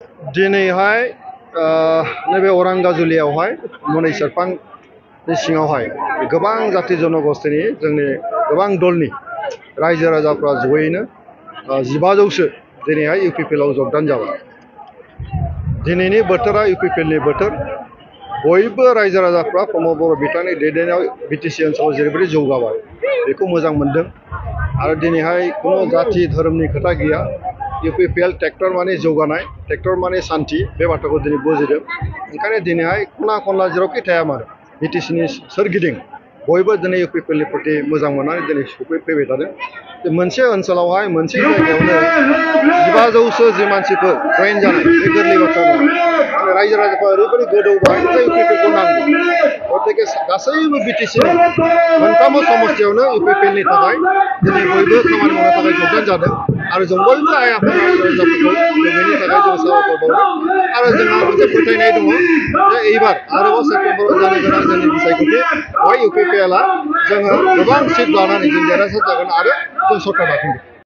दिनैहाय नैबे अरांगाजुलियावहाय मनै सेरफांनि सिङावहाय गोबां जाति जनगोष्ठीनि जोंनि गोबां दलनि रायजो राजाफ्रा जयैनो 1500सो दिनैहाय इउपिपिएलआव जगदान जाबाय। दिनैनि बोथोरा इउपिपिएलनि बोथोर। बयबो रायजो राजाफ्रा प्रमद बर' बिथांनि दैदेननायाव बिटिसि ओनसोलाव जेरैबायदि जौगाबाय बेखौ मोजां मोनदों आरो दिनैहाय खुनु जाति धोरोमनि खोथा गैया। इउपिपिएल ट्रेक्टर माने जौगानाय, ट्रेक्टर माने शान्ति, बे बाथ्राखौ दिनै बुजिदों। ओंखायनो दिनैहाय खना खनला जेरावखि थाया मानो बिटिसिनि सोरगिदिं बयबो दिनै इउपिपिएलनि प्रति मोजां मोननानै दिनै फैबाय थादों। मोनसे ओनसोलावहाय मोनसे जायगायावनो 1500सो जि मानसिफोर जयेन जानाय बे गोरलै बाथ्रा नङा। रायजो राजाफ्रा ओरैबायदि गोदौबाय जे इउपिपिएलखौ नांगौ। गतिके गासैबो बिटिसिनि मोनफ्रोमबो समस्थियावनो इउपिपिएलनि थाखाय दिनै बयबो खामानि मावनो थाखाय जगदान जादों आरो जों बयबो आइ आफा रायजोफोरखौ बेनि थाखाय जों साबायखर बावदों आरो जोंहा मोनसे फोथायनाय दङ जे एबार आरोबाव सेप्तेम्बराव जानो गोनां जोंनि बिसायख'थि बेवहाय इउपिपिएलआ जोङो गोबां सिट लानानै जों देरहासार जागोन आरो जों सरकार दाफिनगोन।